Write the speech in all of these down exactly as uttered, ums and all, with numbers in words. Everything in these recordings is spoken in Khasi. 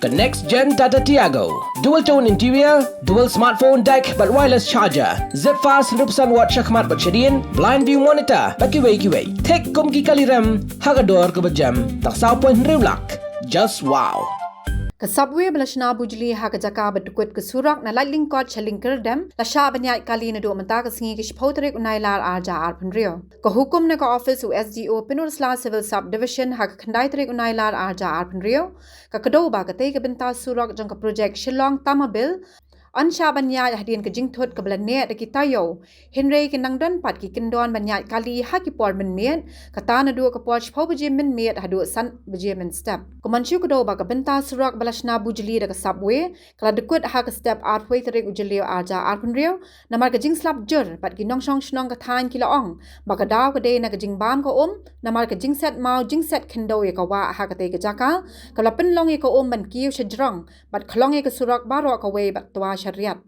Ka next gen Tata Tiago. Dual tone interior, dual smartphone deck bad wireless charger. Zip fast hynriew percent watt shakhmat bad shadien, blind view monitor bad kiwei kiwei. Thik kum ki kali rem ha ka dor kaba jem tang saw point hynriew lak. Just wow. Ka subway ba la shna bujli ha ka jaka ba dkut ka surok na Laitlyngkot sha Lyngkyrdem la shah ban ïaid kali naduh mynta ka sngi ka shiphew tarik u Nailar arhajar arphew hynriew. Ka hukum na ka office u S D O Pynursla Civil Sub Division ha ka khyndai tarik u Nailar arhajar arphew hynriew ka kdew ba katei ka bynta surok jong ka projek Shillong Tamabil yn shah ban ïaid hadien ka jingthut kaba la neh da ki taïew, hynrei ki nang don pat ki kyndon ban ïaid kali ha ki por mynmiet, kata naduh ka por shiphew baje mynmiet haduh san baje mynstep. Kum ban shu kdew ba ka bynta surok ba la shna bujli da ka subway ka la dkut ha ka step arphew tarik u Jylliew arhajar arphew hynriew namar ka jingslap jur bad ki nongshong shnong ka thaiñ ki la ong ba ka daw ka dei na ka jingbam ka um namar ka jingset maw jingset khyndew ïa ka wah ha katei ka jaka kaba la pynlong ïa ka um ban kiew sha jrong bad khlong ïa ka surok baroh kawei bad twa sha riat.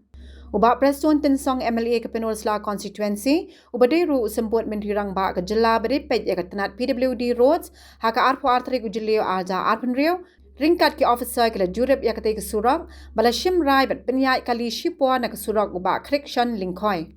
U Bah Prestone Tynsong M L A ka Pynursla constituency, uba dei ruh u symbud Myntri Rangbah ka jylla ba dei peit ïa ka tnat P W D Roads ha ka arphew ar tarik u Jylliew arhajar arphew hynriew, ryngkat ki officer ki la jurip ïa katei ka surok ba la shim rai bad pynïaid kali shipor na ka surok u Bah Khrickson Lyngkhoi.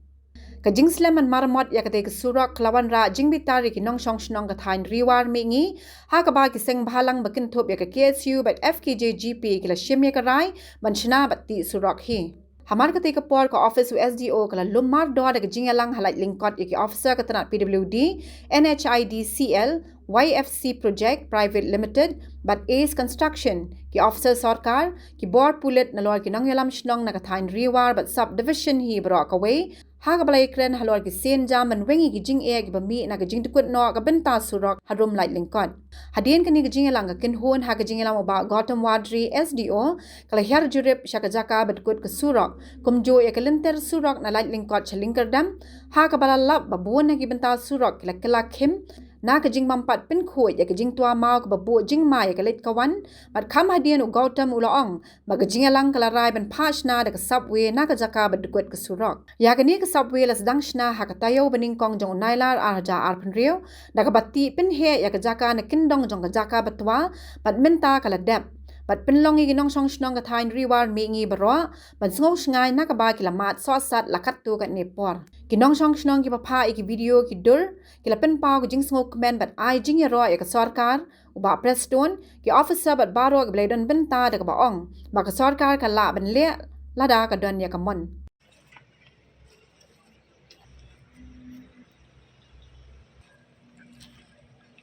Ka jingslem ban maramot ïa katei ka surok ka la wanrah jingbitar ïa ki nongshong shnong ka thaiñ Riwar Mihngi ha kaba ki seng bhalang ba kynthup ïa ka K S U bad F K J G P ki la shim ïa ka rai ban shna bad tih surok hi. Hamar katei ka por ka office u S D O ka la lum mardor da ka jingïalang ha Laitlyngkot ïa ki officer ka tnat P W D, N H I D C L, Y F C Project Private Limited bad Ace Construction, ki officer sorkar, ki bor pulit nalor ki nongïalam shnong na ka thaiñ Riwar bad sub division hi baroh kawei ha kaba la ïakren halor ki sienjam ban weng ïa ki jingeh kiba mih na ka jingdkut noh ka bynta surok harum Laitlyngkot. Hadien kane ka jingïalang ka kynhun ha ka jingïalam u Bah Gautam Wadri S D O ka la hiar jurip sha ka jaka ba dkut ka surok, kumjuh ïa ka lynter surok na Laitlyngkot sha Lyngkyrdem, ha kaba la lap ba bun na ki bynta surok ki la kylla khim na ka jingbym pat pynkhuid ïa ka jingtwa maw kaba buh jingma ïa ka leit ka wan, bad kham hadien u Gautam u la ong ba ka jingïalang ka la rai ban phah shna da ka subway na ka jaka ba dkut ka surok. Ïa kane ka subway la sdang shna ha ka taïew ba nyngkong jong u Nailar arhajar arphew hynriew da kaba tih pynheh ïa ka jaka na kyndong jong ka jaka ba twa, bad mynta ka la dep bad pynlong ïa ki nongshong shnong ka thaiñ Riwar Mihngi baroh ban sngew shngaiñ na kaba ki la mad sohsat la katto katne por. Ki nongshong shnong kiba phah ïa ki video ki dur ki la pynpaw ka jingsngewkmen bad ai jingïaroh ïa ka sorkar, u Bah Prestone, ki officer bad baroh kiba la ïadon bynta da kaba ong ba ka sorkar ka lah ban leh lada ka don ïa ka mon.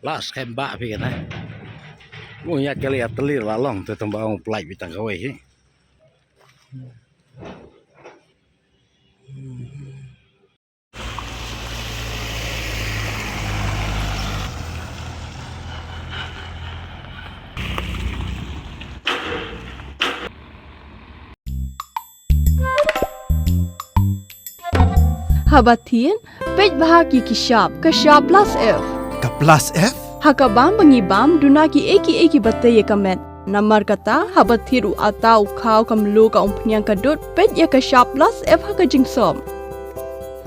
Lah skhem ba phi kane. Mu ïa kali ïa teli la long te tang ba ong plait bitang kawei hi. Haba thied, peit bha ki ki shap, ka shap plus F. Ka plus F? Ha ka bam ba ngi bam, duna ki ei ki ei kiba tei ïa ka met. Namar kata, haba thied u atta, u khaw, ka mluh, ka umphniang, ka dud, peit ïa ka shap plus F ha ka jingsop.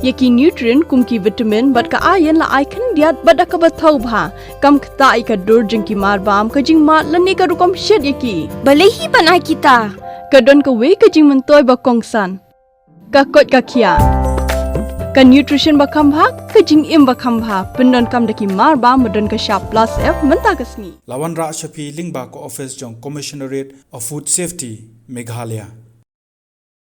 Ïa ki nutrient kum ki vitamin bad ka iron la ai khyndiat bad da kaba thaw bha. Kam ktah ïa ka dur jong ki mar bam, ka jingmad lane ka rukom shet ïa ki. Balei hi ban ai kita? Ka don kawei ka jingmyntoi ba kongsan. Ka koit ka khiah. Ka nutrition ba kham bha, ka jingim ba kham bha. Pyndonkam da ki mar bam ba don ka shap plus F mynta ka sngi. La wanrah sha phi lyngba ka office jong Commissionerate of Food Safety, Meghalaya.